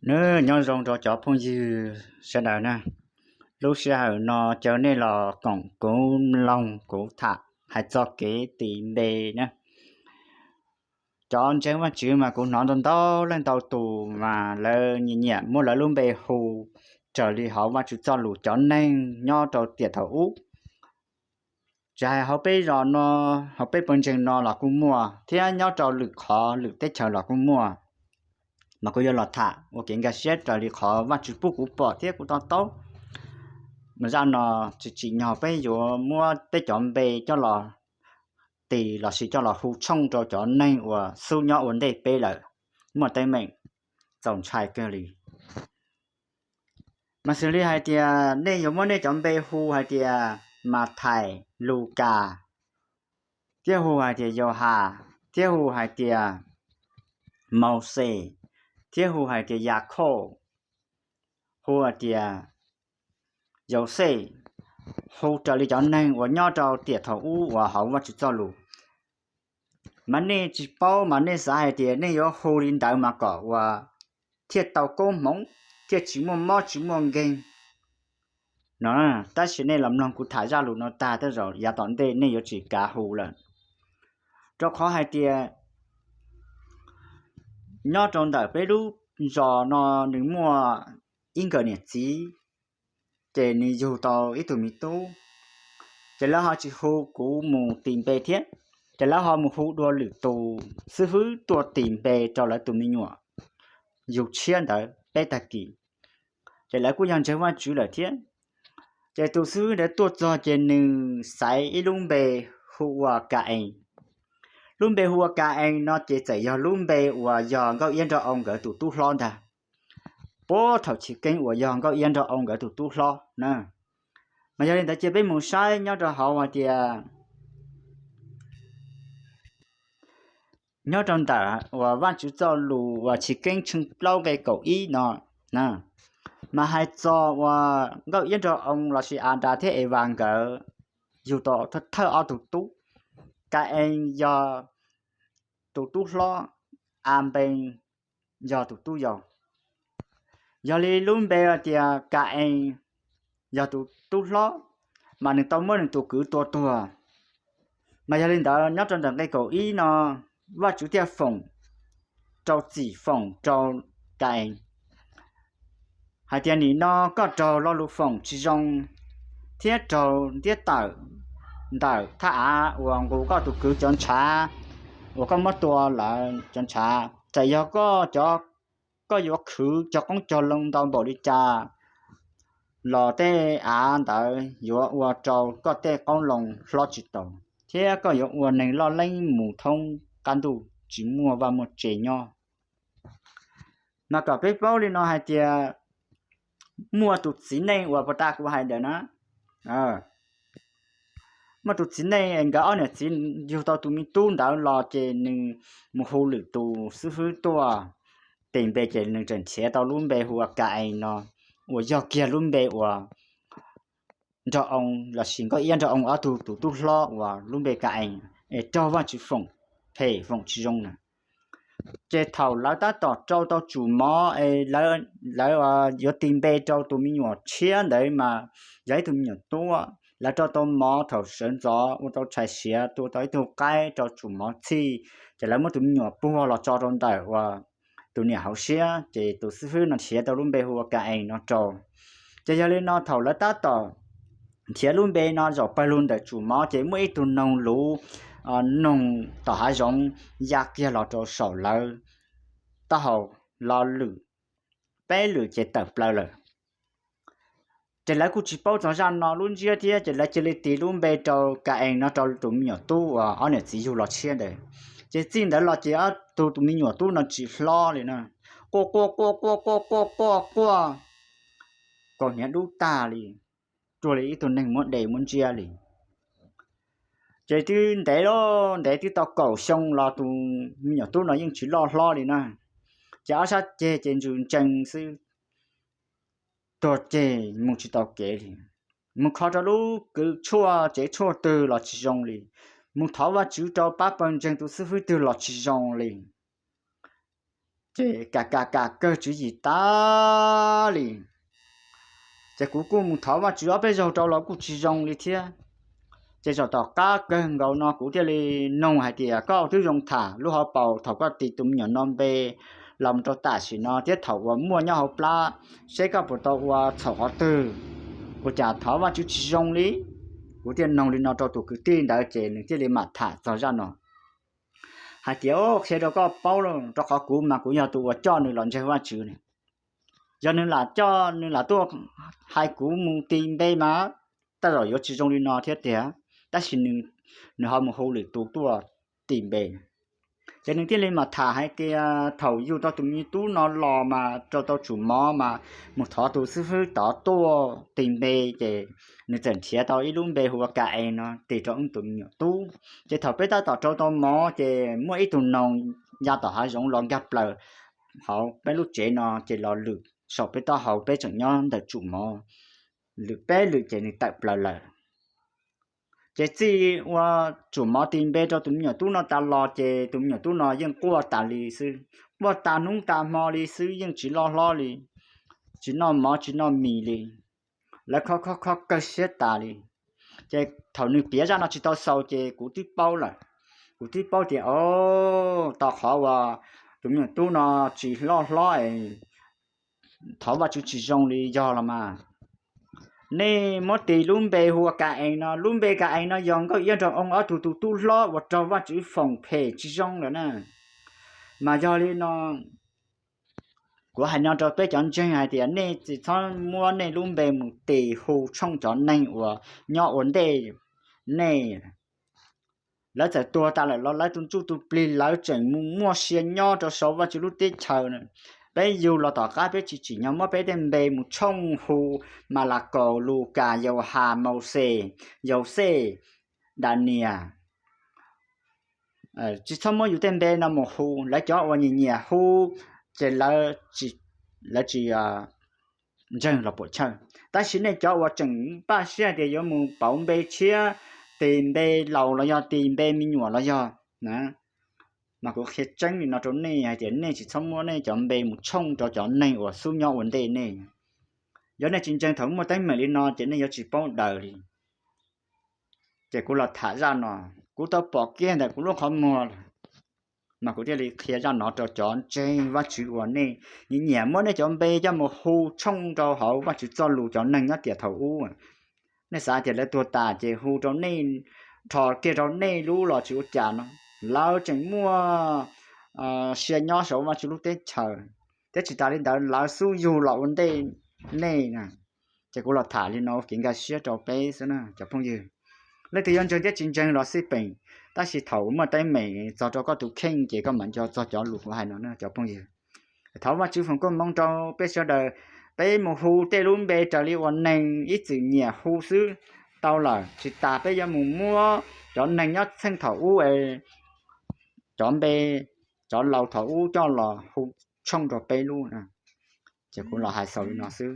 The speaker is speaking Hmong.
Nyob zoo rau cov phooj ywg sawv daws na. Lub sij hawm no caw nej los koom kuv mloog kuv tham hais txog kev tis npe na. Cov ntseeg Vajtswv mas kuv hnov ntau ntau leej ntau tus mas lawv nyiam nyiam muab lawv lub npe hu raws li hauv Vajtswv txoj lus cov neeg nyob rau tiam thaum ub. Tsis hais hauv peb zos no, hauv peb pawg ntseeg no los kuj muaj, thiab nyob rau lwm qhov lwm teb chaws los kuj muaj. Mas kuv yuav los tham ua kev nkag siab raws li qhov Vajtswv pub kuv pom thiab kuv to taub. Mas zaj no tsis tsim nyog peb yuav muab peb cov npe coj los tis lossis coj los hu tshooj rau cov neeg uas xub nyob ua ntej peb lawm, muaj teeb meem txaus ntshai kawg li. Mas xws li hais tias nej yuav muab nej cov npe hu hais tias Mathais, Lukas, thiab hu hais tias Yauhas, thiab hu hais tias Mauxes, thiab hu hais tias Yakhauj, hu hais tias Yauxej, hu raws li cov neeg uas nyob rau tiam thaum ub uas hauv Vajtswv txoj lus. Mas nej tsis paub mas nej xav hais tias nej yuav hu li ntawd mas kom uas thiaj tau koob hmoov, thiaj tsis muaj mob tsis muaj nkeeg no. Tab sis nej los mloog kuv tham zaj lus no tag tej zaum yav tom ntej nej yuav tsis kav hu lawm. Rau qhov hais tias nyob rau ntawm peb lub zos no nws muaj ib nkawm niam txiv, ces nws yug tau ib tug me tub, ces lawv ho tsis hu kuv mus tis npe thiab, ces lawv ho mus hu dua lwm tus xib fwb tuaj tis npe rau lawv tus me nyuam yug tshiab ntawd peb tag kis. Ces lawv kuj yog ntseeg Vajtswv lawm thiab. Ces tus xib fwb ntawd tuaj txog ces nws xaiv ib lub npe hu ua Ka-ees. Lub npe hu ua Ka-ees no ces txawm yog lub npe uas yog Nkauj Iab Nraug Oo nkawd tus tub hlob ntag. Puag thaum chiv keeb uas yog Nkauj Iab Nraug Oo nkawd tus tub hlob na. Mas yog li ntawd ces peb mus saib nyob rau hauv hais tias nyob rau ntawm uas Vajtswv txoj lus uas chiv keeb tshooj plaub nqe kaum ib no, mas hais txog uas Nkauj Iab Nraug Oo lossis Adas thiab Evas nkawd yug tau thawj ob tug tub. Ka-ees yog tus tub hlob, Anpees yog tus tub yau. Yog li lub npe tias Ka-ees yog tus tub hlob, mas nws tau muab nws tus kwv tua tuag. Mas yog li ntawd nyob rau ntawm nqe kaum ib no, Vajtswv thiaj foom rau txim foom rau Ka-ees hais tias nim no koj raug lo lus foom tsis zoo thiab raug ntiab tawm ntawm thaj av uas nqus koj tus kwv cov ntshav uas koj muab tua lawm cov ntshav. Txawm yog koj cov, koj yuav khwv cog qoob cog loo ntau npaum li cas los tej av ntawd yuav ua rau koj tej qoob loo hlob tsis tau, thiab koj yuav ua neeg loj leeb mus thoob qab ntuj tsis muaj vaj muaj tse nyob. Mas kom peb paub li no hais tias muaj tus txiv neej uas puag ta kuv hais ntawd na, muaj tus txiv neej nkawd ob niam txiv yug tau tus me tub ntawd los ces nws mus hu lwm tus xib fwb tuaj tis npe ces nws tseem nrhiav tau lub npe hu ua Ka-ees no, uas yog kiag lub npe uas Nraug Oo lossis Nkauj Iab Nraug Oo ob tug tus tub hlob uas lub npe Ka-ees es raug Vajtswv foom phem foom tsis zoo na. Ces thaum lawv tab tom rau tau tsum mov es lawv yuav tis npe rau tus me nyuam tshiab ntawd mas yog ib tug me nyuam tub, lawv rau tau mov thaum sawv ntxov ua tau tshais siav tua tau ib tug qaib rau tsum mov txhij, ces lawv muab tus me nyuam puag los tso rau ntawm uas tus niam hauv siab, ces tus xib fwb no nrhiav tau lub npe hu ua Ka-ees no rau. Ces yog li no thaum lawv tab tom nrhiav lub npe no zaum pawg lug ntawm tsum mov ces muaj ib tug noog luv, noog tom hav zoov ya kiag los rau saum lawv taub hau, lo lwm, peb lwm ces tawm plaws lawm. Ces lawv kuj tsis paub txog zaj no lub ntsiab thiab ces lawv cia li tis lub npe rau Ka-ees no rau tus me nyuam tub uas ob niam txiv yug los tshiab ntawd. Ces txij ntawd los ces ob tug tus me nyuam tub no tsis hlob li na, quaj quaj quaj quaj quaj quaj quaj quaj, kaus hniav dub tag li, ruaj li ib tug neeg muab de muab ntsiab li. Ces twb ntev los ntev twb tau kaum xyoo los tus me nyuam tub no yeej tsis loj hlob li na. Ces ob sab ceg ces ntsws ntsees xwb, tuag ceg mus tsis tau kev li. Mus kho rau lub kwv tshuaj tsev tshuaj twg los tsis zoo li, mus thov Vajtswv rau pab pawg ntseeg tus xib fwb twg los tsis zoo li. Ces kam kam kam kawg tswv yim tas li. Ces kuv kuj mus thov Vajtswv ob peb zaug rau los kuj tsis zoo li thiab. Ces zaum tom qab kawg nkaus no kuv thiaj li nug hais tias, koj twb zoo tham lub hauv paus thaum koj tis tus me nyuam no npe los mus rau tam sim no thiab thaum uas muaj nyob hauv plab, seb koj puas tau ua txhaum qhov twg, ua cas thov Vajtswv tsis zoo li? Kuv thiaj nug li no rau tus kwv tij ntawd ces nws thiaj li mam tham txog zaj no hais tias, qhia rau koj paub, rau qhov kuv mas kuv yog tus uas coj nws los ntseeg Vajtswv ne. Yog nws lam coj nws lam tuaj hais kuv mus tis npe mas tej zaum yuav tsis zoo li no thiab tiag, tab sis nws ho mus hu lwm tus tuaj tis npe. Ces nws thiaj li mam tham hais tias thaum yug tau tus me tub no los mas rau tau tsum mov mas mus thov tus xib fwb tod tuaj tis npe, ces nws txawm nrhiav tau ib lub npe hu ua Ka-ees no tis rau wb tus me nyuam tub. Ces thaum peb tab tom rau tau mov ces muaj ib tug noog ya tom hav zoov los nkag plaws hauv peb lub tsev no ces los lwm saum peb taub hau, peb tseem nyob ntawm tsum mov, lwm peb lwm ces nws tawm plaws lawm. Ces txij ua tsum mov tis npe rau tus me nyuam tub no tas los ces tus me nyuam tub no yeej quaj tas li xwb, quaj tas hnub tas hmo li xwb, yeej tsis loj hlob li, tsis noj mov tsis noj mis li, lawv khob khob khob kawg siab tas li. Ces thaum nws piav zaj no tsis tau xaus ces kuv twb paub lawm. Kuv twb paub tias, o, tau qhov uas tus me nyuam tub no tsis loj hlob es thov Vajtswv tsis zoo li yog los mas. Nej muab tis lub npe hu ua Ka-ees no, lub npe Ka-ees no yog Nkauj Iab nrog Oo ob tug tus tub hlob uas raug Vajtswv foom phem tsis zoo lawm na. Mas yog li no kuv hais no rau peb cov ntseeg hais tias nej tsis txhob muab nej lub npe mus tis hu tshooj cov neeg uas nyob ua ntej nej. Lawv txawm tuag tas lawm los lawv tus ntsuj tus plig lawv tseem mus muaj sia nyob rau saum Vajtswv lub teb chaws. Peb yug los tom qab peb tsis tsim nyog muab peb tej npe mus tshooj hu Malakaus, Lukas, Yauhas, Mauxes, Yauxej, Danias. Tsis txhob muab yus tej npe no mus hu, lawv cov uas nyiam nyiam hu ces lawv tsis ntseeg los puam chawj. Tab sis nej cov uas tseem npaj siab hais tias yuav mus pauv npe tshiab, tis npe laus los yog tis npe me nyuam los yog na, mas kuv qhia tseeb li no rau nej hais tias nej tsis txhob muab nej cov npe mus tshooj rau cov neeg uas xub nyob ua ntej nej. Yog nej tsis ntseeg thaum muaj teeb meem li no ces nej yuav tsis paub daws li. Ces kuv los tham zaj no, kuv tau pom kiag ntawm kuv lub qhov muag lawm, mas kuv thiaj li qhia zaj no rau cov ntseeg Vajtswv uas nej nyiam nyiam muab nej cov npe coj mus hu tshooj rau hauv Vajtswv txoj lus cov neeg nyob tiam thaum ub. Nej xav tias lawv tuag tas ces hu rau nej, rho kiag rau nej lub los tsis ua cas no. Lawv tseem muaj sia nyob saum Vajtswv lub teb chaws, thiab tsis tas li ntawd lawv xub yug los ua ntej nej na. Ces kuv los tham li no ua kev nkag siab rau peb xwb na cov phooj ywg. Leej twg yuav ntseeg thiab tsis ntseeg los xij peem, tab sis thaum muaj teeb meem txog rau koj tus kheej ces koj mam nco txog cov lus kuv hais no na cov phooj ywg. Thov Vajtswv foom koob hmoov rau peb sawv daws, peb mus hu tej lub npe raws li uas neeg ib txwm nyiam hu xwb tau lawm, tsis tas peb yuav mus muab cov neeg nyob txheej thaum ub, cov npe, cov laus thaum ub coj los hu tshooj rau peb lub. Ces kuv los hais xaus li no xwb.